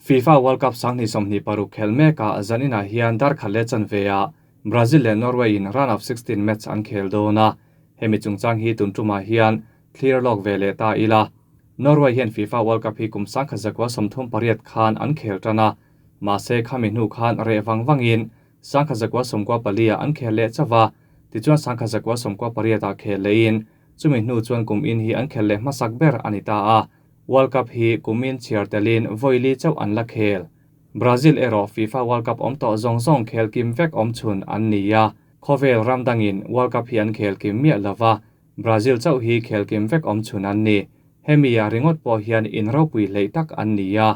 FIFA World Cup 2026 khel mekah zaninah hian dar khat leh chanve ah Brazil leh Norway in round of 16 match an khel dawn a, hemi chungchang hi tun tumah hian thlir lawk ve leh ta ila. Norway hian FIFA World Cup hi kum 1938 khan an khel tan a, mahse khami hnu khan reh vang vangin 1994 ah an khel leh chauh a, tichuan 1998 ah khel lehin chumi hnu chuan kum in hi an khel leh hmasak ber a ni ta a. World Cup hi kumin chhiar telin vawi li chauh an la khel. Brazil erawh FIFA World Cup awm tawh zawng zawng khel kim vek awm chhun an ni a, khawvel ram dangin World Cup hi an khel kim miah lova, Brazil chauh hi khel kim vek awm chhun an ni. Hemi ah ringawt pawh hian in ropui hleih tak an ni a.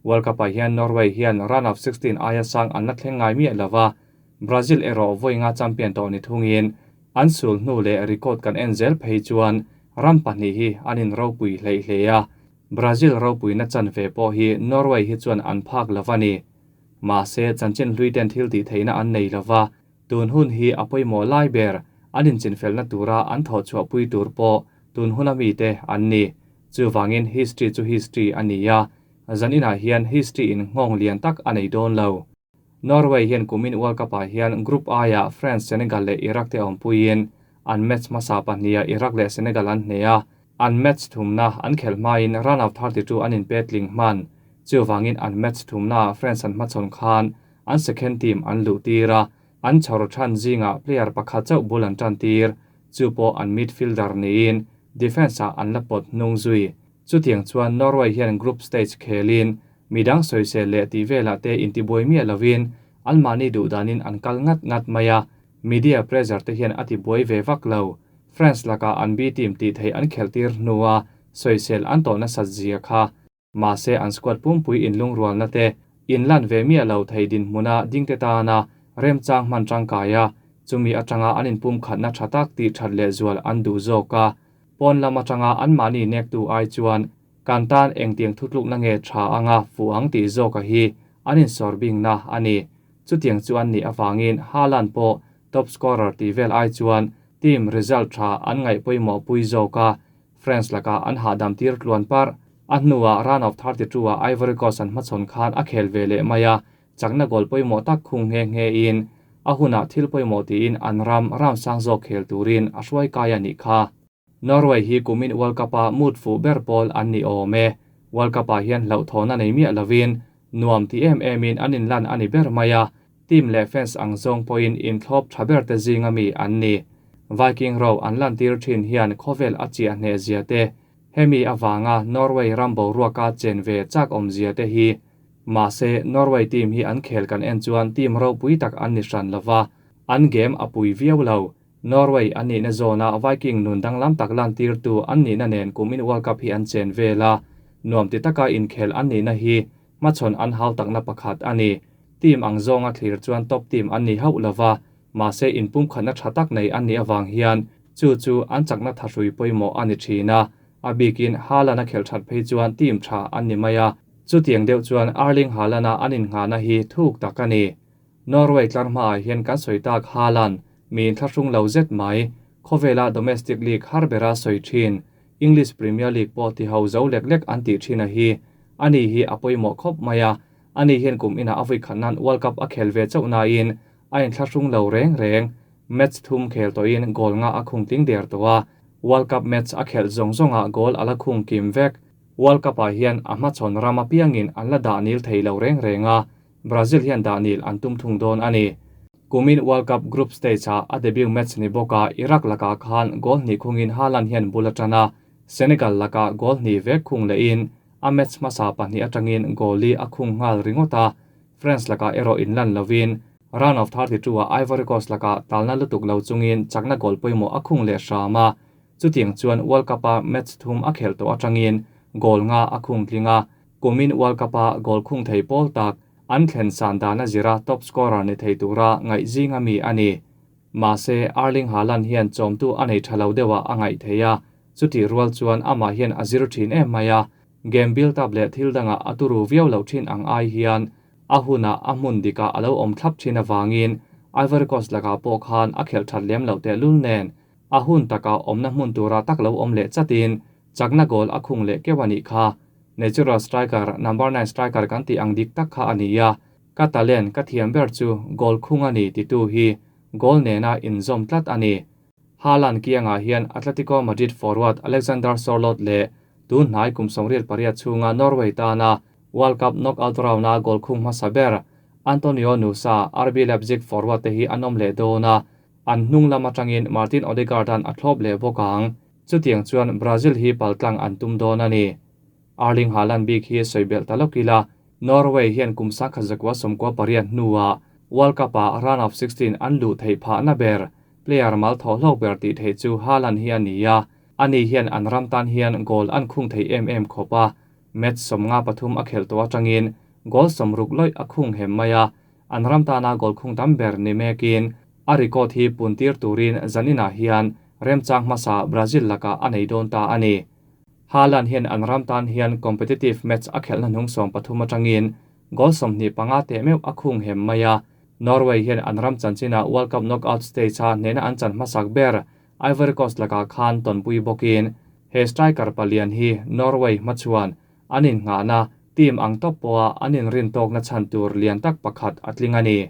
World Cup ah hian Norway hian round of 16 aia sang an la thleng ngai miah lova, Brazil erawh vawi nga champion tawh ni thungin an sul hnu leh record kan en zel phei chuan ram pahnih hi an in ropui hleih hle a, Brazil ropuina chanve pawh hi Norway hi chuan an phak lo a ni. Mahse, chanchin hlui ten thil tih theihna an nei lo va, tun hun hi a pawimawh lai ber, an inchinfelna tura an thawh chhuahpui tur pawh tun huna mite an ni. Chuvangin history chu history a ni a, zaninah hian history in nghawng lian tak a nei dawn lo. Norway hian kumin World Cup ah hian Group I ah France, Senegal leh Iraq te awmpuiin an match hmasa pahniha Iraq leh Senegal an hneh a, an match thumna an khelh hmain round of 32 an inpetling hman. Chuvangin an match thumna ah France an hmachhawn khan an second team an luh tir a, an chhawr than zingah player pakhat chauh bul an tan tir, chu pawh an midfielder niin defence ah an la pawt hnung zui. Chutiang chuan Norway hian group stage khelin midang sawisel leh tih velah te intibuai miah lovin an mahni duh danin an kal ngat ngat mai a, media pressure te hian a tibuai ve vak lo. France lakah an B team tih theih an khelh tir hnua sawisel an tawh nasat zia kha. Mahse an squad pumpui inlungrualna te inlan ve miah lo thei dinhmuna dingte tana remchang hman tangkai a, chumi atanga an inpumkhatna tha tak tih that lehzual an duh zawk a. Pawn lam atanga anmahni nektu ai chuan kan tan engtiang thutlukna nge tha anga fuh ang tih zawka hi an insawrbingna a ni. Chutiang chu an nih avangin Haaland pawh top scorer tih vel ai chuan team result tha an ngaih pawimawh pui zawk a, France lakah an hahdam tir tluan parh. A hnuah round of 32 ah Ivory Coast an hmachhawn khan a khel ve leh mai a, chakna goal pawimawh tak khung nghe nghe in a hunah thil pawimawh tiin an ram round sang zawk khel turin a hruai kai a nih kha. Norway hi kumin World Cup ah mood fuh ber pawl an ni awm e. World Cup ah hian hlauhthawna nei miah lovin nuam ti em emin an inlan a ni ber mai a, team leh fans ang zawng pawhin inthlawp tha ber te zinga mi an ni. Viking ro an lan tir thin hian khawvel a chiah hneh zia te, hemi avanga Norway ram boruaka chen ve chak awm zia te hi. Mahse, Norway team hi an khel kan en chuan team ropui tak an ni hran lova, an game a pui viau lo. Norway an nihna zawna Viking nun danglam tak lan tirtu an nihna nen kumin World Cup hi an chen vel a, nuam ti taka inkhel an nihna hi hmachhawn an hau takna pakhat a ni. Team ang zawnga thlir chuan top team an ni hauh lova, mahse inpumkhatna tha tak nei an nih avang hian chu chu an chakna thahrui pawimawh a ni thin a, a bikin Haaland a khelh that phei chuan team tha an ni mai a, chutiang deuh chuan Erling Haaland-a an innghahna hi thuk tak a ni. Norway tlar hmaah hian kan sawi tak Haaland, mi inthlahrung lo zet mai, khawvela domestic league har bera sawi thin, English Premier League pawh ti ho zo lek lek an tih thin a hi. Ani hi a pawimawh khawp mai a, ani hian kum inah a vui khat nan World Cup a khel ve chauh nain a inthlahrung lo reng reng. Match thum khel tawhin goal nga a khung tling der tawh a, World Cup match a khelh zawng zawngah goal a la khung kim vek. World Cup ah hian a hmachhawn ram apiangin an la dah nil thei lo reng reng a, Brazil hian dah nil an tum thung dawn a ni. Kumin World Cup group stage ah a debut match ni bawka Iraq lakah khan goal hnih khungin Haaland hian bul a tan a, Senegal lakah goal hnih vek khung lehin a match hmasa pahnih atangin goal li a khung nghal ringawt a, France lakah erawh inlan lovin round of 32 ah Ivory Coast lakah talna lutuk lo chungin chakna goal pawimawh a khung leh hram a, chutiang chuan World Cup a match thum a khelh tawh atangin goal nga a khung tling a, kumin World Cup a goal khung thei pawl tak an thlen san dan a zira top scorer ni thei tura ngaih zinga mi a ni. Mahse, Erling Haaland hian chawmtu a nei tha lo deuhah a ngaih thei a, chutih rual chuan amah hian a zir thin em mai a, game build up leh thil dangah a turu viau lo thin ang ai hian a hunah a hmun dikah a lo awm thlap thin avangin Ivory Coast lakah pawh khan a khelh that lem loh tehlul nen a hun takah awmna hmun tura tak lo awm leh chatin chakna goal a khung leh keuh a nih kha. Natural striker, number nine striker kan tih ang dik tak kha a ni a, ka talent, ka thiam ber chu goal khung a ni titu hi goal nena inzawm tlat a ni. Haaland kiangah hian Atletico Madrid forward Alexander Sorloth leh tun hnai kum 88 chhunga Norway tana World Cup knockout round-a goal khung hmasa ber Antonio Nusa, RB Leipzig forward te hi an awm leh dawn a, an hnung lam atangin Martin Odegaard-a'n a thlawp leh bawk ang. Chutiang chuan Brazil hi paltlang an tum dawn a ni. Erling Haaland bik hi sawi belh ta lawk ila, Norway hian kum 1998 hnuah World Cup-ah round of 16 an luh theih phahna ber, player mal thawh hlawk ber tih theih chu Haaland hi a ni a, ani hian an ram tan hian goal an khung thei em em khawp a, match 53 a khelh tawh atangin goal 60 lawih a khung hem mai a, an ram tana goal khung tam ber ni mekin a record hi puntir turin zaninah hian remchang hmasa Brazil lakah a nei dawn ta a ni. Haaland hian an ram tan hian competitive match a khelhna hnung 13 atangin goal 25 teh meuh a khung hem mai a. Norway hian an ram chanchina World Cup knockout stage a hnena an chan hmasak ber Ivory Coast lakah khan tonpui bawkin he striker palian hi Norway hmachuan an innghahna team ang tawp pawha an inrin tawkna chhan tur lian tak pakhat a tling a ni.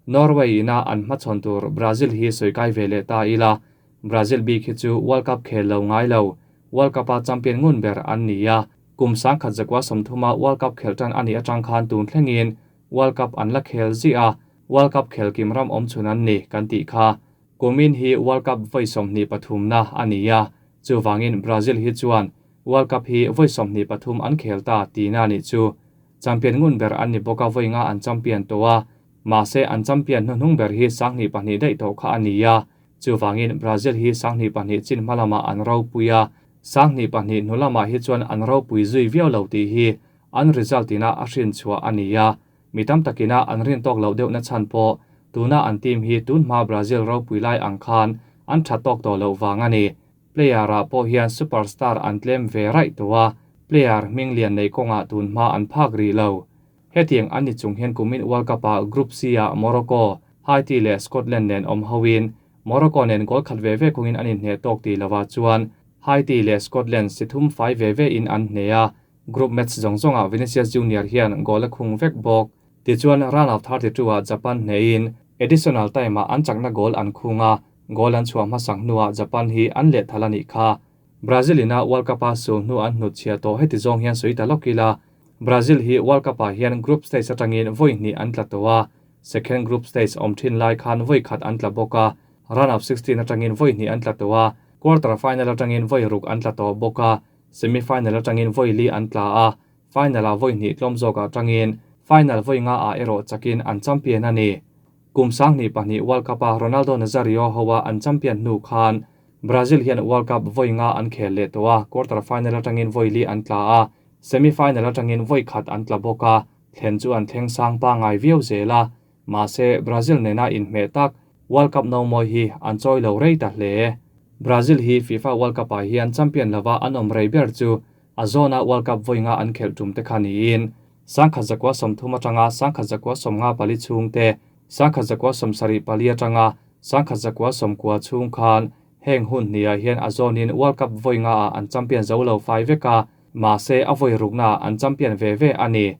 Norway ina an hmachhawn tur Brazil hi sawikai ve leh ta ila, Brazil bik hi chu World Cup khel lo ngai lo, World Cup-a champion ngun ber an ni a, kum 1930-a World Cup khel tan a nih atang khan tun thlengin World Cup an la khel zi a, World Cup khel kim ram awm chhun an ni kan tih kha. Kumin hi World Cup vawi 23 na a ni a, chuwangin Brazil hi chuan World Cup hi vawi 23 an khel ta tihna nih chu. Champion ngun ber an ni bawk a vawi nga an champion tawh a, mahse an champion hnuhnung ber hi 2002 daih tawh kha a ni a, chuwangin Brazil hi 2002 chin hmalama an ropui a, 2002 hnulama hi chuan an ropui zui viau lo tih hi an result ina a hrin chhuah a ni a, mi tam takina an rin tawk lo deuh na chhan pawh tuna an team hi tun hma Brazil ropui lai ang khan an tha tawk tawh lo wang a ni. Player ah pawh hian superstar an tlem ve raih tawh a, player hming lian nei kawngah tun hma an phak ri lo. Hetiang an ni chung hian kumin World Cup ah Group C ah Morocco, Haiti leh Scotland nen awm hoin Morocco nen goal khat ve ve kungin an inhne tawk ti lova chuan Haiti leh Scotland si thum fai ve ve in an hne a, group match zawng zawngah Vinicius Junior hian goal a khung vek bawk. Tichuan round of 32 ah Japan hnein additional time ah an chakna goal an khung a, goal an chhuah hmasak hnuah Japan hi an leh thal a nih kha. Brazil ina World Cup a sul hnu an hnut chhia tawh heti zawng hian sawi ta lawk ila, Brazil hi World Cup ah hian group stage atangin vawi hnih an tla tawh a, second group stage awm thin lai khan vawi khat an tla bawk a, round of 16 atangin vawi hnih an tla tawh a, quarter final atangin vawi ruk an tla tawh bawk a, semi final atangin vawi li an tla a, final ah vawi hnih tlawm zawk atangin final vawi nga ah erawh chakin an champion a ni. Kum 2002 World Cup a Ronaldo Nazario hoa an champion hnu khan Brazil hian World Cup vawi nga an khel leh tawh a, quarter final atangin vawi li an tla a, semi final atangin vawi khat an tla bawk a, thlen chu an thleng sang pa ngai viau zel a, mahse Brazil nena inhmeh tak World Cup no mawi hi an chawi lo rei ta hle. Brazil hi FIFA World Cup ah hian champion lova an awm rei ber chu a zawna World Cup vawi nga an khelh tum te kha niin 1930 atanga 1954 chhung te, 1974 atanga 1990 chhung khan heng hun hniah hian a zawnin World Cup vawi nga ah an champion zo lo fai vek a, mahse a vawi rukna an champion ve ve a ni.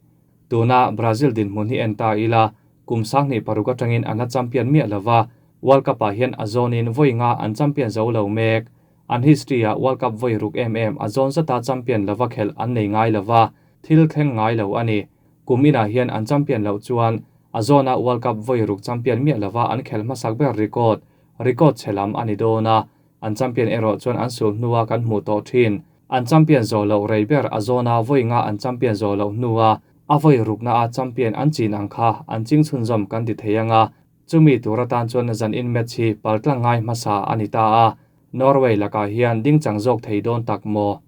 Tuna Brazil dinhmun hi en ta ila, kum 2006 atangin an la champion miah lova, World Cup ah hian a zawnin vawi nga an champion zo lo mek. An history ah World Cup vawi ruk em em a zawn zata champion lova khelh an nei ngai lova, thil thleng ngai lo a ni. Kum inah hian an champion lo chuan a zawna World Cup vawi ruk champion miah lova an khelh hmasak ber record, record chhelam a ni dawn a, an champion erawh chuan an sul hnua kan hmuh tawh thin. An champion zo lo rei ber a zawna vawi nga an champion zo lo hnua a vawi rukna a champion an chin ang kha an ching chhunzawm kan ti thei anga, chumi tur atan chuan zan in match hi paltlang ngai hmasa a ni ta a, Norway lakah hian ding chang zawk thei dawn tak maw.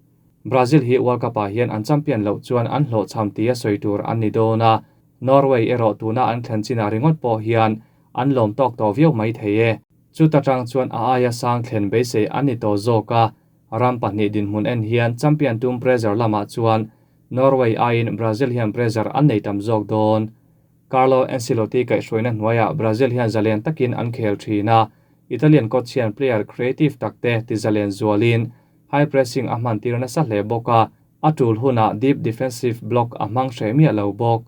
Brazil hi World Cup ah hian an champion lo chuan an hlawh cham ti a sawi tur an ni dawn a, Norway erawh tuna an thlen chinah ringawt pawh hian an lawm tawk tawh viau mai thei e. Chuta tang chuan a aia sang thlen beisei an ni tawh zawk a, ram pahnih dinhmun en hian champion tum pressure lamah chuan Norway aiin Brazil hian pressure an nei tam zawk dawn. Carlo Ancelotti kaihhruaina hnuaiah Brazil hian zalen takin an khel thin a, Italian coach hian player creative takte ti zalen zualin high pressing a hman tir nasa hle bawk a. A tul hunah deep defensive block a hmang hreh miah lo bawk.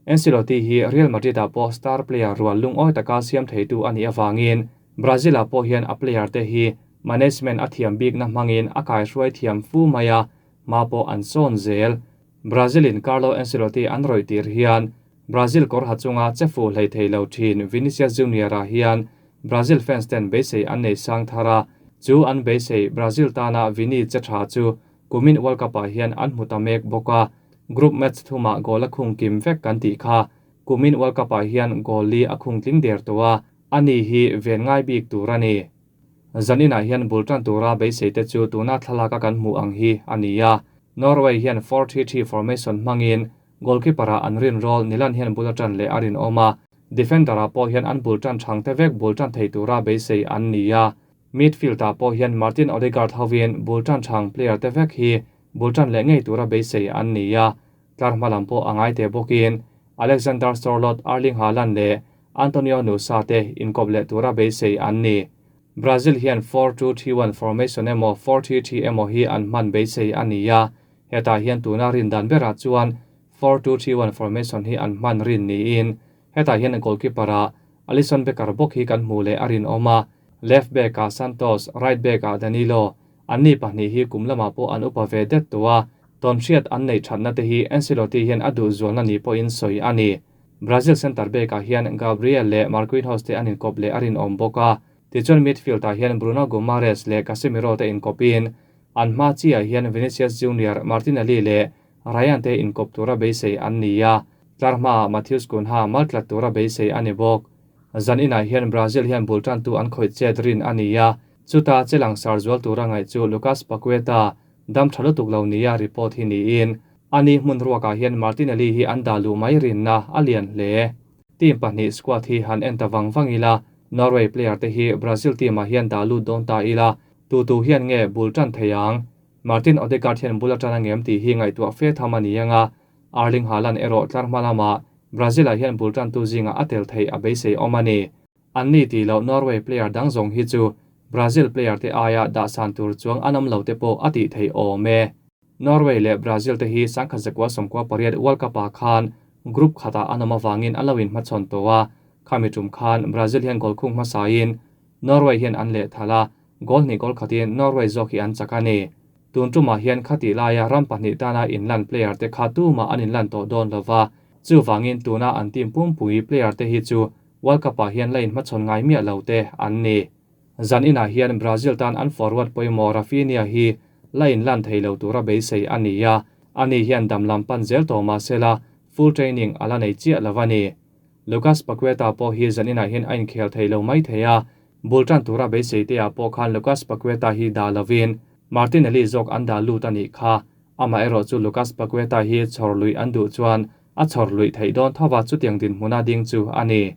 Ancelotti hi Real Madrid-ah pawh star player rual lungawi taka siam theitu a nih avangin Brazil-ah pawh hian a player te hi management a thiam bikna hmangin a kaihruai thiam fu mai a, hma pawh an sawn zel. Brazil-in Carlo Ancelotti an rawih tir hian Brazil kawr ha chunga che fuh hlei thei lo thin Vinicius Junior-a hian Brazil fans ten beisei an nei sang thar a, chu an beisei Brazil tana Vini che tha chu kumin World Cup-ah hian an hmu ta mek bawk a, group match thumah goal a khung kim vek kan tih kha kumin World Cup-ah hian goal li a khung tling der tawh a, ani hi ven ngai bik tur a ni. Zaninah hian bul tan tura beisei te chu tuna thlalaka kan hmuh ang hi a ni a, Norway hian 4-3-3 formation hmangin Goalkeeper-ah an rin rawl Nilan hian bul a tan leh a rinawm a, defender-ah pawh hian an bul tan chhang te vek bul tan thei tura beisei an ni a. Midfield-ah pawh hian Martin Odegaard hovin bul tan chhang player te vek hi bul tan leh ngei tura beisei an ni a. Tlar hma lam pawh a ngai teh bawkin Alexander Sorloth, Erling Haaland leh Antonio Nusa te inkawp leh tura beisei an ni. Brazil hian 4-2-3-1 formation emaw 4-3-3 emaw hi an hman beisei a ni a. Hetah hian tuna rin dan berah chuan 4-2-3-1 formation hi an hman rin niin hetah hian goalkeeper-ah Alisson Becker bawk hi kan hmuh leh a rinawm a, left back-ah Santos, right back-ah Danilo, anni pahnih hi kum lamah pawh an upa ve det tawh a, tawnhriat an neih thatna te hi Ancelotti hian a duh zualna ni pawhin sawi a ni. Brazil centre back-ah hian Gabriel leh Marquinhos te an inkawp leh a rinawm bawk a, tichuan midfield-ah hian Bruno Guimaraes leh Casemiro te inkawpin An hma chiah hian Vinicius Junior, Martinelli leh Ryan te inkawp tura beisei an ni a, tlar hmaah Matheus Cunha mal tlat tura beisei a ni bawk. Zan inah hian Brazil hian bul tantu an khawih chet rin a ni a, chuta che langsar zual tura ngaih chu Lucas Paqueta dam tha lutuk lo nia report hi niin, ani hmun ruakah hian Martinelli hi an dah luh mai rinna a lian hle. Team pahnih squad hi han en ta vang vang ila, Norway player te hi Brazil team ah hian dah lut dawn ta ila, Tu tu hian nge bul tan thei ang? Martin Odegaard hian bul a tan angem tih hi ngaihtuah fe tham a ni ang a, Erling Haaland erawh tlar hma lamah Brazil-ah hian bul tantu zingah a tel theih a beisei awm a ni. Anni tih loh Norway player dang zawng hi chu Brazil player te aia dahsan tur chuang an awm lo te pawh a tih theih awm e. Norway leh Brazil te hi sangkhat zakua 98 World Cup-ah khan group khatah an awm avangin an lo inhmachhawn tawh a, khami tum khan Brazil hian goal khung hmasain Norway hian an lehthal a, goal hnih goal khatin Norway zawk hi an chak a ni. Tun tumah hian khatih laia ram pahnih tana inlan player te kha tumah an inlan tawh dawn lo va, chuvangin tuna an team pumpui player te hi chu World Cup ah hian la inhmachhawn ngai miah lo te an ni. Zan inah hian Brazil tan an forward pawimawh Raphinha hi la inlan thei lo tura beisei a ni a, ani hian dam lam pan zel tawh mah sela full training a la nei chiah lo a ni. Lucas Paqueta pawh hi zaninah hian a inkhel thei lo mai thei a, bul tan tura beisei te ah pawh khan Lucas Paqueta hi dah lovin Martinelli zawk an dah lut a nih kha. Amaherawh chu Lucas Paqueta hi chhawr luih an duh chuan a chhawr luih theih dawn tho va chutiang dinhmuna ding chu a ni.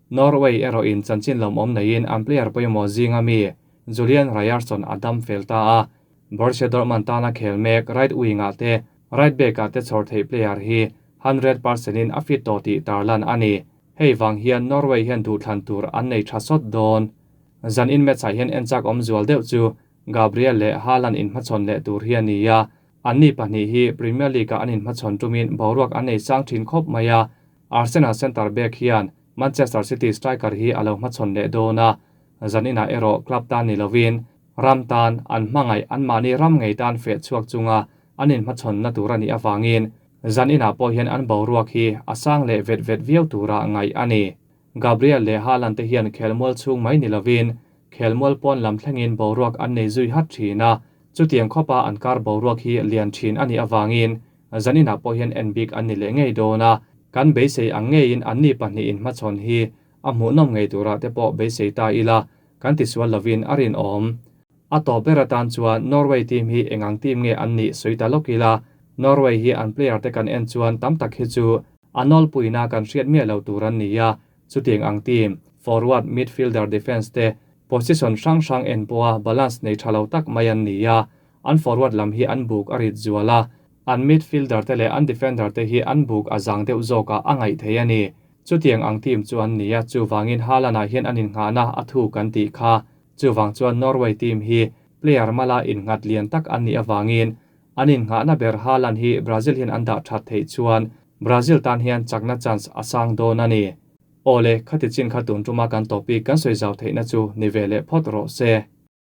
Norway erawhin chanchin lawmawm neiin an player pawimawh zinga mi Julian Ryerson a dam fel ta a, Borussia Dortmund tana khel mek right wing-ah te right back-ah te chhawr theih player hi 100% in a fit tawh tih tarlan a ni. Hei vang hian Norway hian duhthlan tur an nei tha sawt dawn. Zan in match ah hian en chak awm zual deuh chu Gabriel leh Haaland inhmachhawn leh tur hi a ni a. Anni pahnih hi Premier League ah an inhmachhawn tumin boruak an nei sang thin khawp mai a. Arsenal centre back hian Manchester City striker hi a lo hmachhawn leh dawn a. Zan inah erawh club tan ni lovin ram tan an hmangaih anmahni ram ngei tan feh chhuak chunga an inhmachhawnna tur a nih avangin Zan inah pawh hian an boruak hi a sang leh vet vet viau tura ngaih a ni. Gabriel leh Haaland te hian khelmual chhung mai ni lovin khelmual pawn lam thlengin boruak an nei zui hat thin a, chutiang khawpa an kar boruak hi lian thin a nih avangin zan inah pawh hian en bik an ni leh ngei dawn a, kan beisei ang ngeiin anni pahnih inhmachhawn hi a hmuhnawm ngei turah te pawh beisei ta ila kan tisual lovin a rinawm. A tawp ber atan chuan Norway team hi eng ang team nge an nih sawi ta lawk ila, Norway hi an player te kan en chuan tam tak hi chu a nawlpuina kan hriat miah lo tur an ni a, chutiang ang team, forward, midfielder, defence te position hrang hrang en pawha balance nei tha lo tak mai an ni a, an forward lam hi an buk a rit zual a, an midfielder te leh an defender te hi an buk a zang deuh zawkah a ngaih theih a ni. Chutiang ang team chu an ni a, chuvangin Haaland-ah hian an innghahna a thu kan tih kha. Chuvang chuan Norway team hi player mala innghat lian tak an nih avangin An innghahna ber Haaland hi Brazil hian an dah that theih chuan Brazil tan hian chakna chance a sang dawn a ni. Awle, khati chin kha tun tuma kan topic kan sawi zau theihna chu ni ve leh phawt rawh se.